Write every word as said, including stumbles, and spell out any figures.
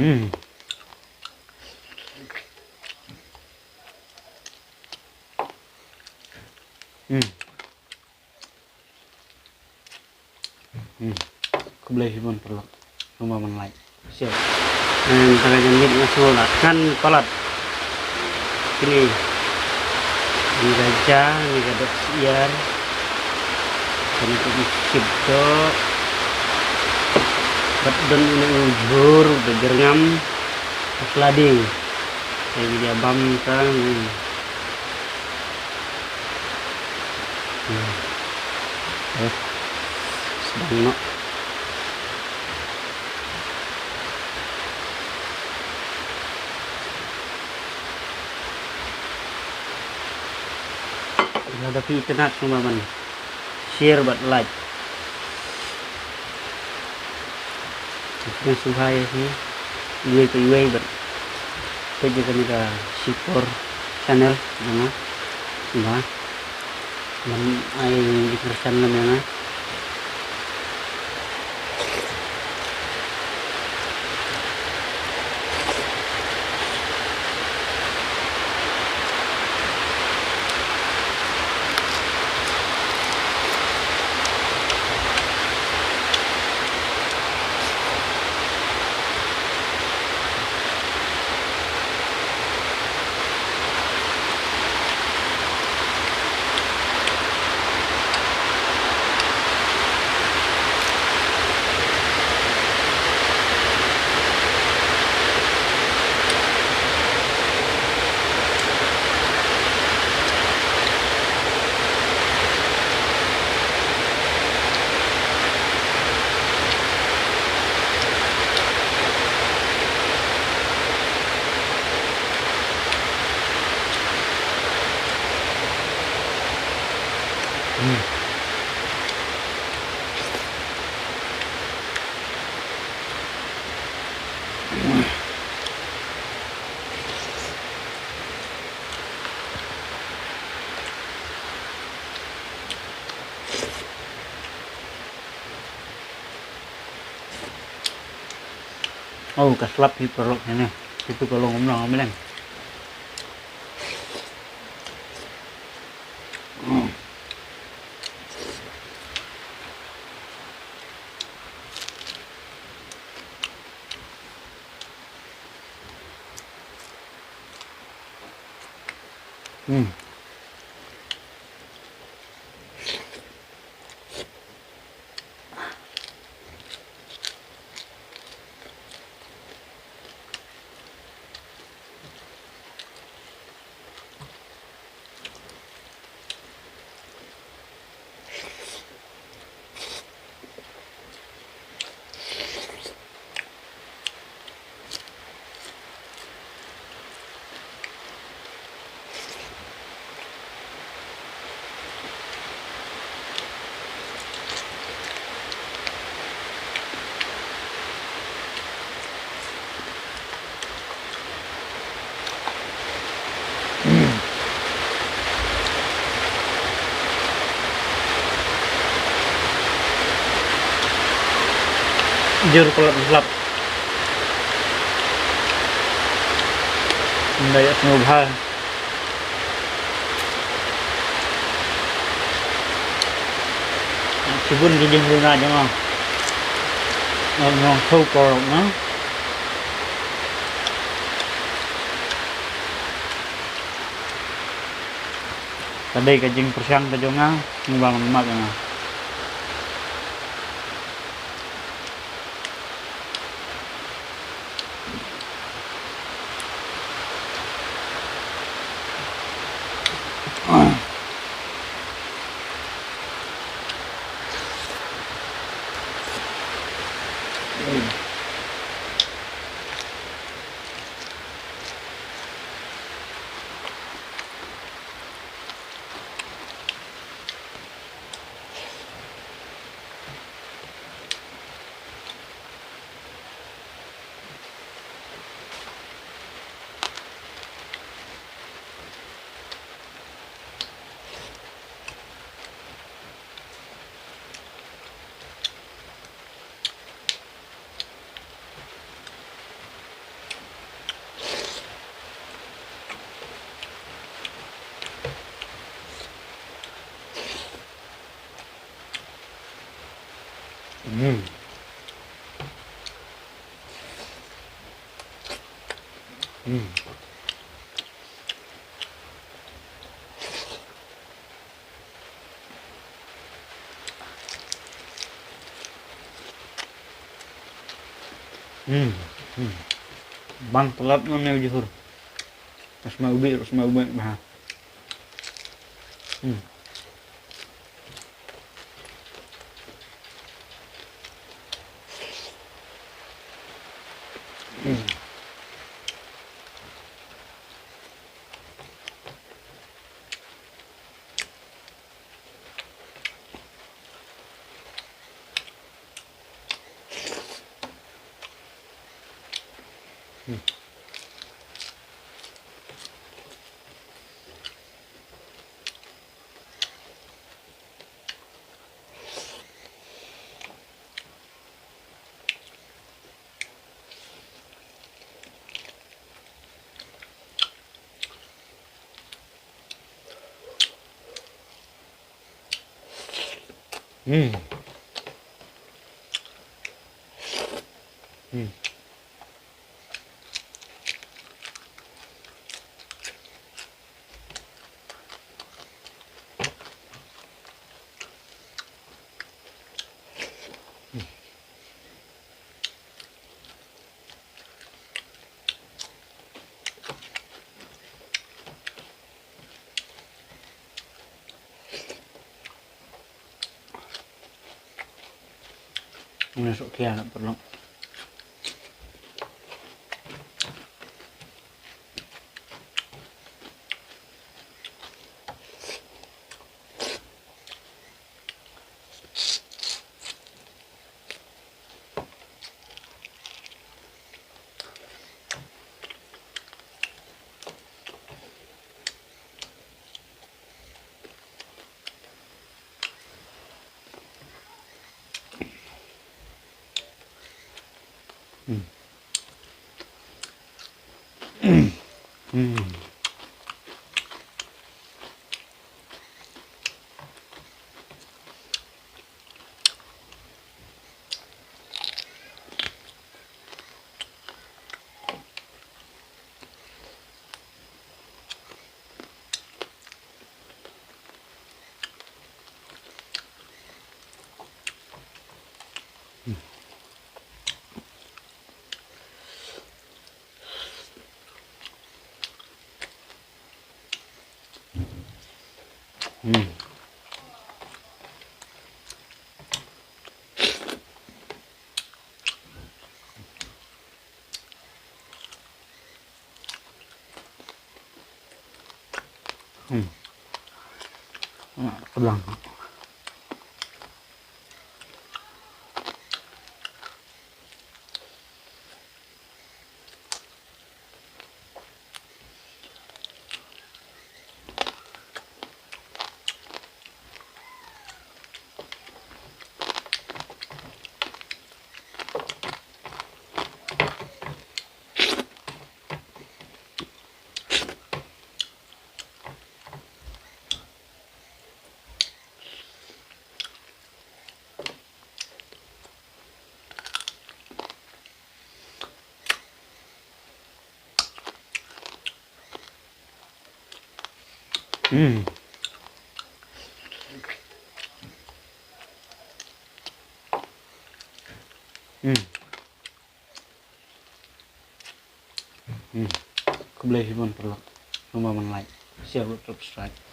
Hmm. Hmm. Hmm. Khublei shibun paralok. Kumba ban like, share. Em, tang ka janmiet nga sngew la khan palat. Kine. Kine ka ja, kine ka dok syiar. Kane ka iskip dok. Bad don une u jhur, ba jyrngam. Ka sla dieng. Te ki ja bam tang. Hmm. Eh, sdang noh. Lada phi itynnad, sngewbha ban share bad like. Nga sngewbha ïa phi iwei pa iwei bad peit ïa kane ka Shipor channel jong nga. Sngewbha ban ai jingkyrshan lem ïa nga. Oh, ka slap hi paralok hi ne. Itu ka long kumno, Meleng. Hmm. Jur palat slap. Nda ïa sngewbha. Shibun ki jingruna jong nga. Nga, nga sngewthuh paralok na. Ka dei ka jingpyrshang ka jong nga, sngewbha ban map ïa nga. Hmm. Hmm. Hmm. Hmm. Bang palat ngan neu jhur. Rasma ubi, rasma ubi, bah. Hmm. Hmm. Hmm. Hmm. Nga sok khia na paralok. Hmm. Hmm. Hmm. Hmm. Ah, kelang. Hmm. Hmm. Hmm. Khublei shibun paralok. Sngewbha ban like, share bad subscribe.